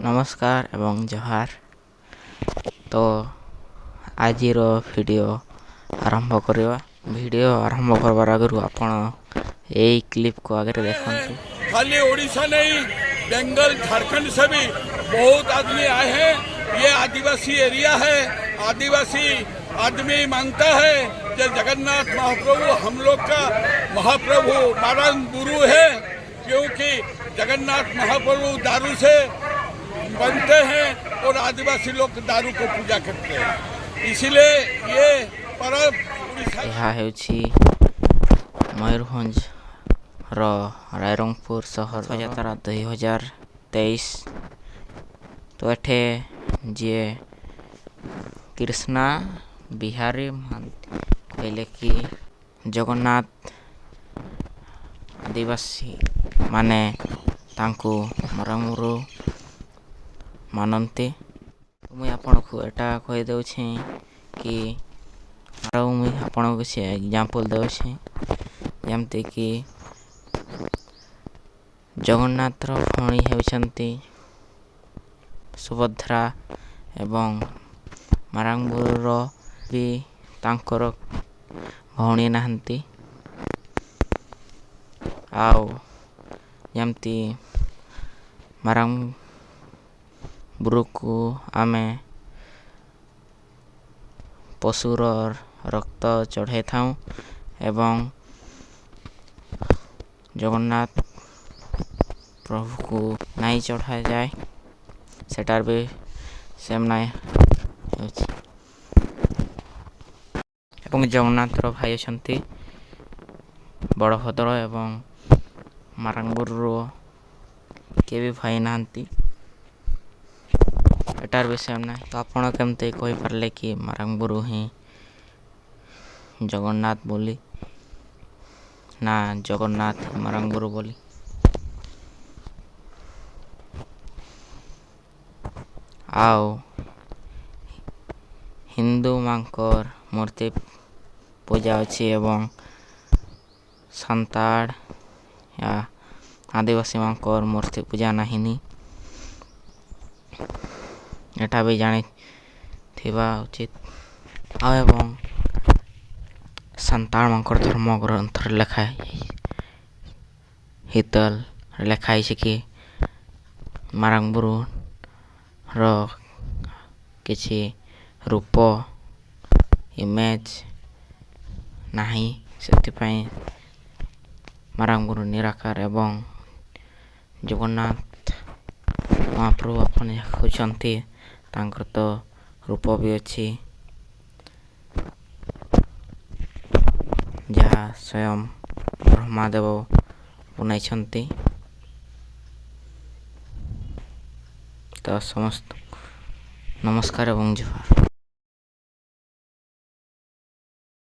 ନମସ୍କାର ଏବଂ ଜୁହାର। ତ ଆଜିର ଭିଡ଼ିଓ ଆରମ୍ଭ କରିବା। ଭିଡ଼ିଓ ଆରମ୍ଭ କରବାର ଆଗରୁ ଆପଣ ଏଇ କ୍ଲିପ୍କୁ ଆଗରେ ଦେଖନ୍ତୁ। खाली उड़ीसा नहीं, बंगाल, झारखंड से भी बहुत आदमी आए हैं। ये आदिवासी एरिया है। आदिवासी आदमी मानता है कि जगन्नाथ महाप्रभु हम लोग का महाप्रभु नारायण गुरु है, क्योंकि जगन्नाथ महाप्रभु दारू से बनते हैं और आदिवासी लोग दारू को पूजा करते हैं। इसीलिए ये पर्व उड़ीसा ଏହା ହେଉଛି ମୟୂରଭଞ୍ଜର ରାଇରଙ୍ଗପୁର ସହର ରଥଯାତ୍ରା 2023। ତ ଏଠେ ଯିଏ କୃଷ୍ଣା ବିହାରୀ ମହାନ୍ତି କହିଲେ କି ଜଗନ୍ନାଥ ଆଦିବାସୀ ମାନେ ତାଙ୍କୁ ମରମରୁ ମାନନ୍ତି। ମୁଇଁ ଆପଣଙ୍କୁ ଏଟା କହିଦେଉଛି କି ଆଉ ମୁଇଁ ଆପଣଙ୍କୁ କିଛି ଏକ୍ଜାମ୍ପଲ୍ ଦେଉଛି, ଯେମିତିକି ଜଗନ୍ନାଥର ଭଉଣୀ ହେଉଛନ୍ତି ସୁଭଦ୍ରା ଏବଂ ମାରାଙ୍ଗବୁରୁର ବି ତାଙ୍କର ଭଉଣୀ ନାହାନ୍ତି। ଆଉ ଯେମିତି ମାରାଙ୍ଗବୁରୁକୁ ଆମେ ପଶୁର ରକ୍ତ ଚଢ଼ାଇଥାଉ ଏବଂ ଜଗନ୍ନାଥ ପ୍ରଭୁକୁ ନାଇଁ ଚଢ଼ାଯାଏ, ସେଟାର ବି ସେମ୍ ନାଇଁ ହେଉଛି। ଏବଂ ଜଗନ୍ନାଥର ଭାଇ ଅଛନ୍ତି ବଳଭଦ୍ର ଏବଂ ମାରାଙ୍ଗବୁରୁର କିଏ ବି ଭାଇ ନାହାନ୍ତି, ଏଟାର ବି ସେମ୍ ନାହିଁ। ତ ଆପଣ କେମିତି କହିପାରିଲେ କି ମାରାଙ୍ଗବୁରୁ ହିଁ ଜଗନ୍ନାଥ ବୋଲି, ନା ଜଗନ୍ନାଥ ମାରାଙ୍ଗବୁରୁ ବୋଲି? ଆଉ ହିନ୍ଦୁମାନଙ୍କର ମୂର୍ତ୍ତି ପୂଜା ଅଛି ଏବଂ ସାନ୍ତାଳ ୟା ଆଦିବାସୀମାନଙ୍କର ମୂର୍ତ୍ତି ପୂଜା ନାହିଁନି, ଏଟା ବି ଜାଣିଥିବା ଉଚିତ। ଆଉ ଏବଂ ସାନ୍ତାଳମାନଙ୍କର ଧର୍ମ ଗ୍ରନ୍ଥରେ ଲେଖା ହିତଲ ଲେଖା ହେଇଛି କି ମାରାଙ୍ଗବୁରୁର କିଛି ରୂପ ଇମେଜ୍ ନାହିଁ, ସେଥିପାଇଁ ମାରାଙ୍ଗବୁରୁ ନିରାକାର ଏବଂ ଜଗନ୍ନାଥ ମହାପ୍ରଭୁ ଆପଣ ଯାହା କହୁଛନ୍ତି ତାଙ୍କର ତ ରୂପ ବି ଅଛି, ଯାହା ସ୍ୱୟଂ ବ୍ରହ୍ମାଦେବ ବନାଇଛନ୍ତି। ତ ସମସ୍ତ ନମସ୍କାର ଏବଂ ଜୁହାର।